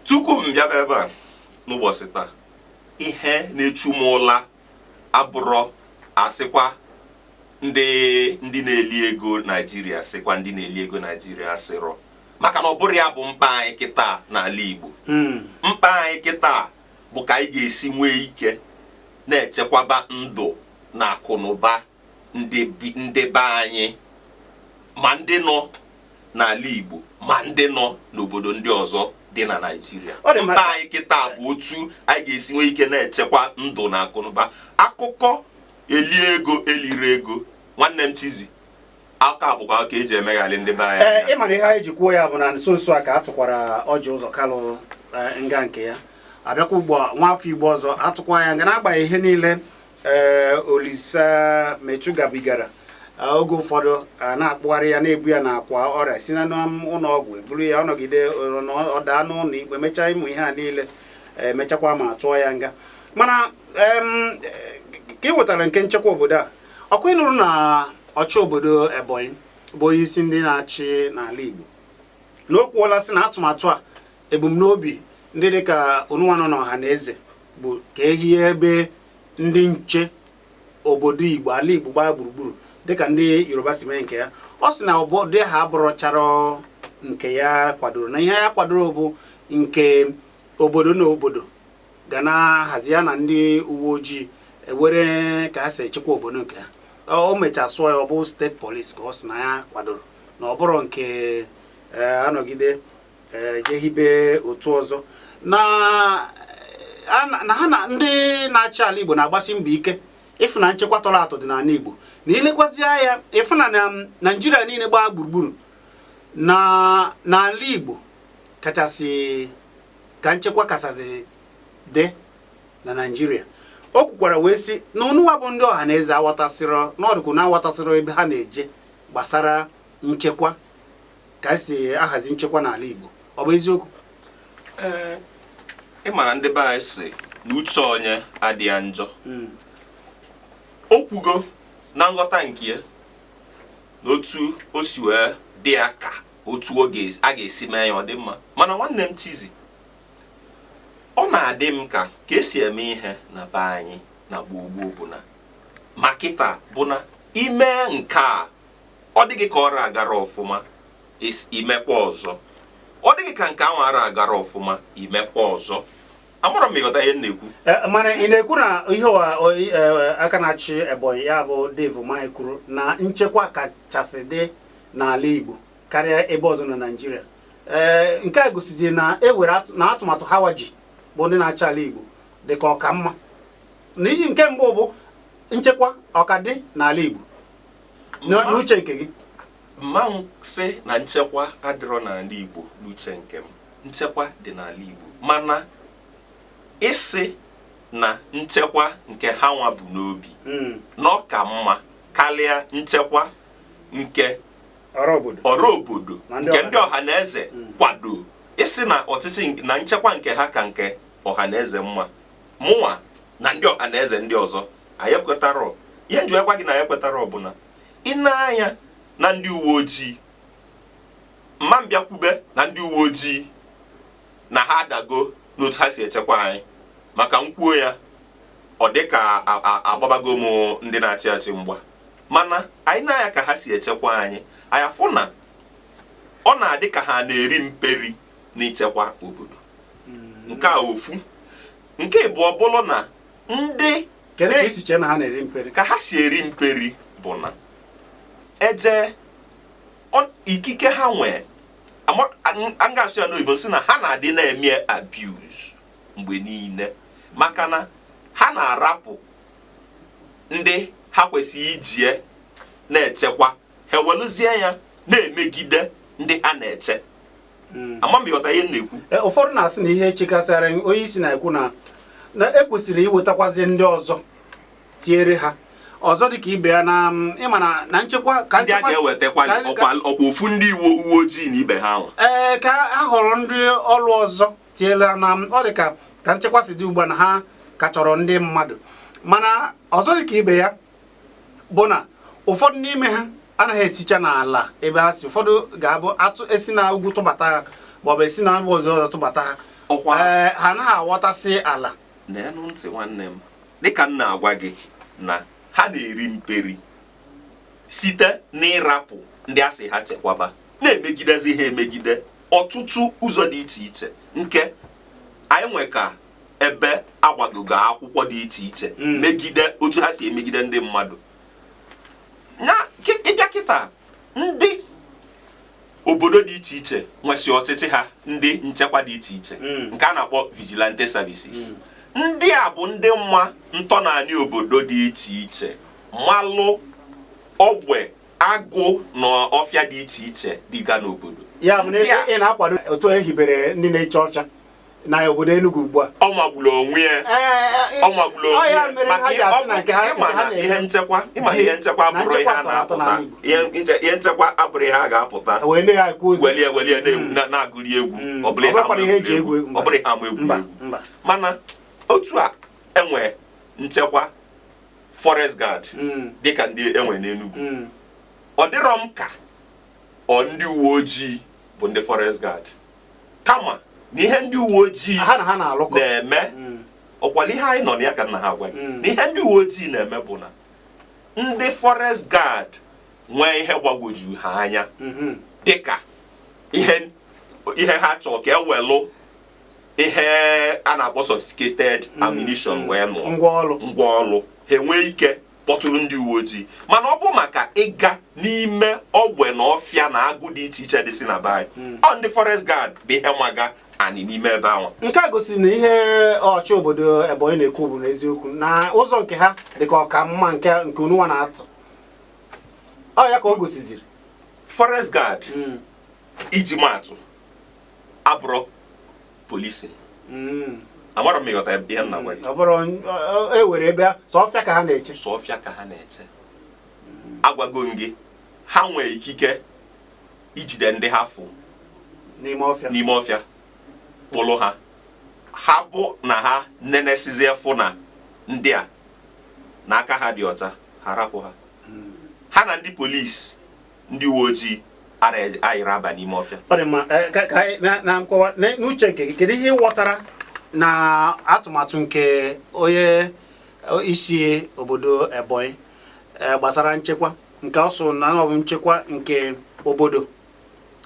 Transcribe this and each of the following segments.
Tupu m bịaba ebe a n'ụbọchị taa, ihe na-echu m ụla abụrọ asịkwa ndị na-eli ego Naijiria, sịkwa ndị na-eli ego Naijiria asịrọ, maka na ọ bụrụ ya bụ mkpa anyị kịta n'ala Igbo. Mkpa anyị kịta bụ ka anyị ga-esi nwee ike na-echekwaba ndụ na akụnụba ndị be anyị, ma ndị nọ n'ala Igbo, ma ndị nọ n'obodo ndị ọzọ dị na Naịjirịa. Ọ dị mma. Mkpa anyị kịta bụ otu anyị ga-esi nwee ike na-echekwa ndụ na akụnụba. Akụkọ elie ego, eliri ego, nwanne m Chizi, aka bụkwa ka eji emegharị ndị be anyị anya. Ịma na ihe anyị ji kwuo ya bụ na nso nso a ka a tụkwara Orji Uzor Kalu nga nke ya. Abịakwa ugbu a, nwaafọ Igbo ọzọ atụkwa ya nga, n'agbanyeghị ihe niile Olisa Metuh gabigara. Oge ụfọdụ a na-akpụgharị ya, na-ebu ya n'akwa ọrịa si na ụlọ ọgwụ eburu ya, ọnọgide ọ daa n'ụlọ ikpe, mechaa ịmụ ihe a niile, emechakwa ma tụọ ya nga. Mana ka ị wetara nke nchekwa obodo a, ọkwa ịnụrụ na ọchị obodo Ebonyi bụ onye isi ndị na-achị n'ala Igbo na o kwuola sị na atụmatụ a, ebumnobi ndị dịka onụnwa nọ n'ọha na eze bụ ka ehie ebe ndị nche obodo Igbo, ala Igbo gbaa gburugburu, dịka ndị Yoruba si mee nke ya. Ọ sị na obodo ha abụrụchara nke ya kwadoro, na ihe ya kwadoro bụ nke obodo na obodo ga na-ahazi ya na ndị uwe ojii ewere ka ha si echekwa obodo nke ha. O mechaa sụọ ya, ọ bụ state police ka ọ sị na ya kwadoro, na ọ bụrụ nke anọgide jehibe otu ọzọ na ha na ndị na-achị ala Igbo na-agbasi mbọ ike ịfụ na nchekwa tọrọ atọ dị n'ala Igbo, na ilekwazie ya, ịfụ na Naijiria niile gbaa gburugburu, na n'ala Igbo kachasị ka nchekwa kachasị dị na Naijiria. O kwukwara wee sị na ụnụwa bụ ndị ọha na eze aghọtasịrọ n'ọdụkwu na aghọtasịrọ ebe ha na-eje gbasara nchekwa, ka esi ahazi nchekwa n'ala Igbo. Ọ bụ eziokwu? Ee, ị mara ndị be anyị sị na uche onye adịghị njọ. O kwugo na nghọta nke ya na otu o si wee dị ya ka otu a ga-esi mee ya ọ dị mma. Mana nwanne m Chizi, ọ na-adị m ka esi eme ihe na be anyị na gboo gboo bụ na ma kịta bụ na ime nke a, ọ dịghị ka ọrụ agara ọfụma, imekwa ọzọ. Ọ dịghị ka nke ahụ ara agara ọfụma, imekwa ọzọ. Amara m ịghọta ihe m na-ekwu. Mana ị na-ekwu na ihe aka na-achị Ebonyi, ya bụ Dave Umahi, kwuru na nchekwa kachasị dị n'ala Igbo karịa ebe ọzọ na Naịjirịa, ee, nke a gosizi na e were na atụmatụ hawa ji bụ ndị na-achị ala Igbo dị ka ọka mma. N'ihi nke mbụ bụ nchekwa ọka dị n'ala Igbo n'uche nke gị? Mma m sị na nchekwa adịrọ n'ala Igbo. N'uche nke m, nchekwa dị n'ala Igbo, mana ịsị na nchekwa nke ha nwa bụ n'obi na ọ ka mma karịa nchekwa nke ọrụ obodo ọrụ obodo na ndị nke ọha ndị ọha na eze kwado, ịsị na ọchịchị na nchekwa nke ha ka nke ọha na eze mma, mụnwa na ndị ọha na eze ndị ọzọ anyị ekwetara. Ihe nji gwa gị na anyị ekwetara ọbụla ị na-anya na ndị uwe ojii, mma mbịakwube na ndị uwe ojii na ha adago n'otu ha si echekwa anyị, maka nkwuo ya ọ dị ka agbabago m ndị na-achị achị mgba. Mana anyị na-anya ka ha si echekwa anyị, anyị afụ na ọ na-adị ka ha na-eri mperi n'ichekwa obodo. Nke a ofu. Nke ịbụọ bụrụ na ndị Kedu ka isi chee na ha na-eri mperi? Ka ha si eri mperi bụ na eje ikike ha nwee, a ga-asụ ya n'oyibo sị na ha na-adị na-eme abuse mgbe niile, maka na ha na-arapụ ndị ha kwesịrị ijie na-echekwa, ha eweluzie ya na-emegide ndị ha na-eche. Ama m ịghọta ihe m na-ekwu. Ụfọdụ na-asị na ihe chịkasịrị onye isi na-ekwu na ekwesịrị iwetakwazi ndị ọzọ tinyere ha ọzọ dịka ibe ya na ịma na nchekwa ka ndị a nchekwa ga-ewetakwa ọkwa ofu ndị uwe ojii na ibe ha nwa. Ee, ka a họrọ ndị ọrụ ọzọ tinyela na ọ dị ka nchekwa si dị ugbu a, na ha ka chọrọ ndị mmadụ. Mana ọzọ dịka ibe ya bụ na ụfọdụ n'ime ha anaghị esicha n'ala ebe ha si, ụfọdụ ga-abụ atụ esi na ugwu tụbata ha. Maọbụ esi na mba ọzọ ọzọ tụbata ha. Ọkwa. Ee, ha anaghị aghọtasị ala. N'enu ntị, nwanne m, dịka m na-agwa gị na ha na-eri mperi site n'ịrapụ ndị asị ha chekwaba, na-emegidezi ha emegide ọtụtụ ụzọ dị iche iche, nke anyị nwe ka ebe agbagogo akwụkwọ dị iche iche megide otu ha si emegide ndị mmadụ. Na ịbịa kịta, ndị obodo dị iche iche nwesị ọchịchị ha, ndị nchekwa dị iche iche nke a na-akpọ vigilante services. Ndị a bụ ndị mma ntọnanị obodo dị iche iche, malụ ogbe agụ na ọfịa dị iche iche dịga n'obodo. Ya bụ na Ndị a- ị na-akwado otu e hibere ndị na-eche ọfịa na obodo Enugu ugbu a? Ọ magburu onwe ya. Ọ magburu Ọ onwe ya ya. mere Maka ha ji asị na nke ha ịma nke ha na na-eme ihe nchekwa, ịma na ihe nchekwa na abụrụ ihe nchekwa a tọrọ atọ na-apụta n'ala Igbo. ihe nchekwa abụrụ ihe a ga-apụta Wee na ya ekwu ozi. Welie welie na-agụri egwu. Ọ bụrụ Ọ ihe bụrụkwana ama ihe eji egwuregwu. egwu egwu. Ọ bụrụ ihe ama Mba. egwuregwu. Mba. Mana otu a enwe nchekwa forest guard dịka ndị enwe n'Enugu, ọ dịrọ m ka ọ ndị uwe ojii bụ ndị forest guard, kama na ihe ndị uwe ojii Ha na ha na-alụkọ. na-eme, ọkwala ihe anyị nọ na ya ka nna ha gwa gị na ihe ndị uwe ojii na-eme bụ na ndị forest guard nwee ihe gbagwoju ha anya, dịka ihe ha chọọ ka ewelụ ihe a na-akpọ sophisticated ammunition wee nụọ Ngwa ọrụ. Ngwa ọrụ, ha enwee ike kpọtụrụ ndị uwe ojii. Mana ọ bụ maka ịga n'ime ogbe na ọfịa na agụ dị iche iche dị si na be anyị, ọ ndị forest guard bụ ihe maga anyị n'ime ebe ahụ. Nke a gosiri na ihe ọchị obodo Ebonyi na-ekwu bụ n'eziokwu, na ụzọ nke ha dị ka ọka mma nke ununwa na-atụ. Ọ ya ka o gosiziri. Forest guard, iji maatụ, abụrụ policing. Amarọ m ịghọta ihe m na-agwa gị. Ọ bụrụ e were ebe sọ ọfịa ka ha na-eche. Sọ ọfịa ka ha na-eche. Agwago m gị, ha nwee ikike ijide ndị ha fụ n'ime ọfịa. N'ime ọfịa, kpụlụ ha. Ha bụ na ha nenesizie fụ na ndị a na aka ha dị ọcha, ha rapụ ha. Ha na ndị polisi, ndị uwe ojii ara ayịrị aba n'ime ọfịa. Ọ dị mma. Ka anyị na nkọwa n'uche nke gị, kedu ihe ị ghọtara na atụmatụ nke onye isi obodo Ebonyi gbasara nchekwa, nke ọ sụ na ọ bụ nchekwa nke obodo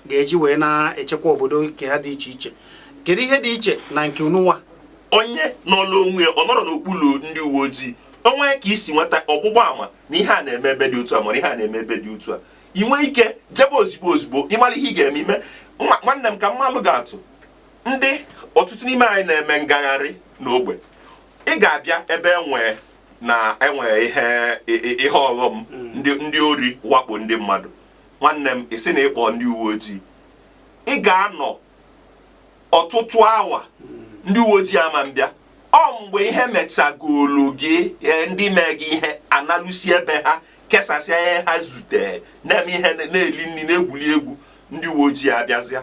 ga-eji wee na-echekwa obodo nke ha dị iche iche? Kedu ihe dị iche na nke ununwa? Onye nọlụ onwe ya, ọ nọrọ n'okpuru ndị uwe ojii. Onwe ka isi nweta ọgbụgba ama na ihe a na-eme ebe dị otu a, mana ihe a na-eme ebe dị otu a, ị nwee ike jebe ozigbo ozigbo ịmara ihe ị ga-eme ime. Nwanne m, ka mmalụ ga-atụ ndị ọtụtụ n'ime anyị na-eme ngagharị n'ogbe, ị ga-abịa ebe enwe na enwe ihe ọghọm, ndị ori wakpo ndị mmadụ. Nwanne m, ị sị na ịkpọ ndị uwe ojii, ị ga-anọ ọtụtụ awa, ndị uwe ojii ama mbịa. Ọ mgbe ihe mechagolu gị, ndị mee gị ihe analụsi ebe ha kesasịa ihe ha zute, na-eme ihe, na-eli nri, na-egwuli egwu, ndị uwe ojii abịazịa.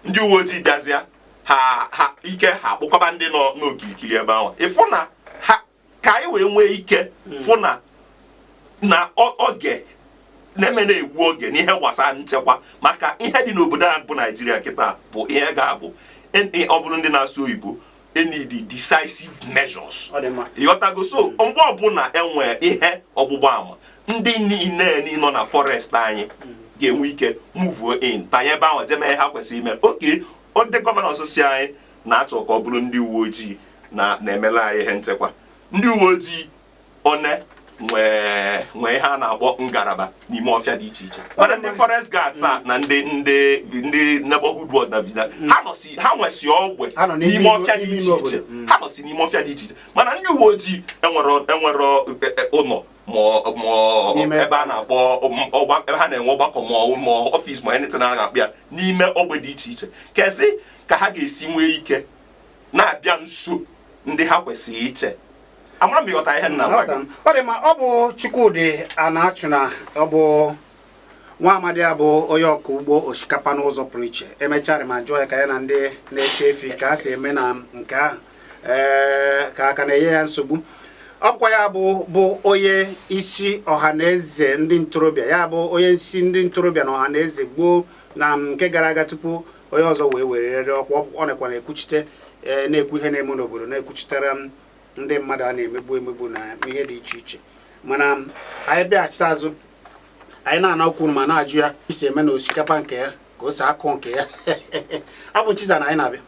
Ndị uwe ojii bịazịa, ha ike ha akpụkọba ndị nọ n'okirikiri ebe ahụ. Ịfụ na ha ka anyị wee nwee ike fụ na oge na-eme na-egbu oge n'ihe gbasara nchekwa, maka ihe dị n'obodo a bụ Naijiria kịta bụ ihe ga-abụ ọ bụrụ ndị na-asụ oyibo, need decisive measures. Ọ dị mma. Ịghọtago? So mgbe ọbụla enwe ihe ọgbụgba ama, ndị niile nọ na forest anyị ga-enwe ike move in, banye ebe ahụ, jee mee ihe ha kwesịrị ime. Oke ndị governors si anyị na-achọ ka ọ bụrụ ndị uwe ojii na na-emela anyị ihe nchekwa. Ndị uwe ojii one nwee ihe a na-akpọ ngalaba n'ime ọfịa dị iche iche, mana ndị forest guards a na ndị neighborhood watch na vigilante, ha nọsi, ha nwesi ogbe Ha nọ n'ime n'ime ọfịa dị ime iche obodo. iche. Ha nọsi n'ime ọfịa dị iche iche, mana ndị uwe ojii enwero ụlọ ma N'ime ebe a na-akpọ ọgba, ebe ha na-enwe ọgbakọ, ma office, ma anything a na-akpọ ya n'ime ogbe dị iche iche. Kezi ka ha ga-esi nwee ike na-abịa nso ndị ha kwesịrị iche? Amara m ịghọta ihe m na-agwa gị. Ọ dị mma. Ọ bụ Chukwudị Anachuna, ọ bụ nwa amadi a bụ onye ọkọ ugbo osikapa n'ụzọ pụrụ iche. Emechara ma jụọ ya ka ya na ndị na-eche efi ka ha si eme na nke ahụ, ee, ka aka na-enye ya nsogbu. Ọ bụkwa ya bụ onye isi ọha na eze ndị ntorobịa, ya bụ onye isi ndị ntorobịa na ọha na eze gboo na nke gara aga tupu. Onye ọzọ wee werere ọkwa. Ọ nakwa na-ekwuchite, na-ekwu ihe na-eme n'obodo, na-ekwuchitere m ndị mmadụ a na-emegbu emegbu na ihe dị iche iche. Mana anyị bịaghachite azụ, anyị na-ana okwu ma na-ajụ ya isi eme na osikapa nke ya ka o si akụ nke ya. Abụ Chiza na anyị na-abịa.